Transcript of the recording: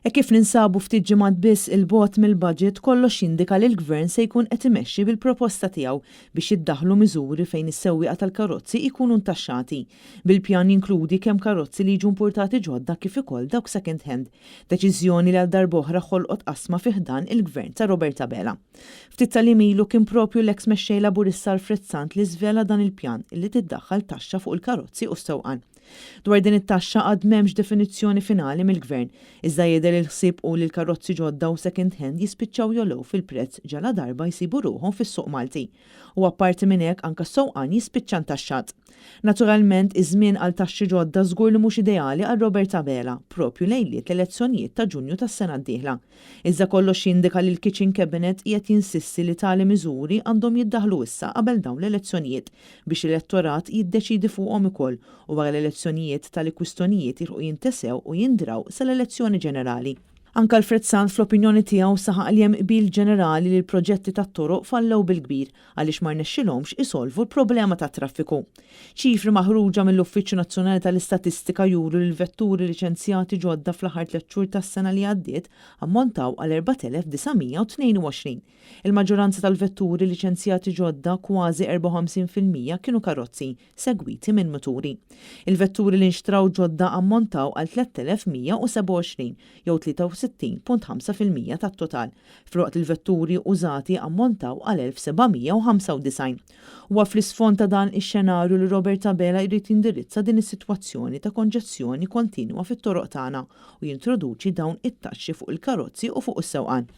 Hekk kif ninsabu ftit ġimgħat biss 'il bogħod mill-budget, kollox jindika li l-Gvern se jkun qed imexxi bil-proposta tiegħu biex jiddaħħlu miżuri fejn is-sewwieqa tal-karozzi jkunu ntaxxati. Bil-pjan jinkludi kemm karozzi li jiġu impurtati ġodda kif ukoll dawk second hand. Deċiżjoni li għal darb'oħra ħolqot qasma fi ħdan il-Gvern ta' Robert Abela. Ftit tal-jiem ilu kien proprju l-eks Mexxej Laburista Alfred Sant li żvela dan il-pjan li tiddaħħal taxxa fuq il-karozzi u s-sewqan. Dwar din it-taxxa għad m'hemmx definizzjoni finali mill-Gvern, iżda jidher li l-ħsieb hu li l-karozzi ġodda u second hand jispiċċaw jogħlew fil-prezz ġaladarba jsibu ruħhom fis-suq Malti. U apparti minn hekk anke s-sewqan jispiċċa ntaxxat. Naturalment, iż-żmien għal taxxi ġodda żgur li mhux ideali għal Robert Abela, proprju lejliet l-elezzjonijiet ta' Ġunju tas-sena d-dieħla. Iżda kollox jindika li l-Kitchen Cabinet qiegħed jinsisti li tali miżuri għandhom jiddaħħlu issa qabel dawn l-elezzjonijiet biex l-elettorat jiddeċiedi fuqhom ukoll u wara l-elezzjonijiet tali kwistjonijiet jilħqu jintesew u jindraw sal-elezzjoni ġenerali. Anke Alfred Sant fl-opinjoni tiegħu saħaq li hemm qbil ġenerali li l-proġetti tat-toroq fallew bil-kbir għaliex ma rnexxilhomx isolvu l-problema tat-traffiku. Ċifri maħruġa mill-Uffiċċju Nazzjonali tal-Istatistika juru li l-vetturi liċenzjati ġodda fl-aħħar tlett xhur tas-sena li għaddiet ammontaw għal 4,922. Il-maġġoranza tal-vetturi liċenzjati ġodda, kważi 54%, kienu karozzi, segwiti minn muturi. Il-vetturi li nxtraw ġodda ammontaw għal 3,127, jew 63.5% tat-total, filwaqt li l-vetturi użati ammontaw għal 1,795. Huwa fl-isfond ta' dan ix-xenarju li Robert Abela jrid jindirizza din is-sitwazzjoni ta' konġestjoni kontinwa fit-toroq tagħna u jintroduċi dawn it-taxxi fuq il-karozzi u fuq is-sewqan.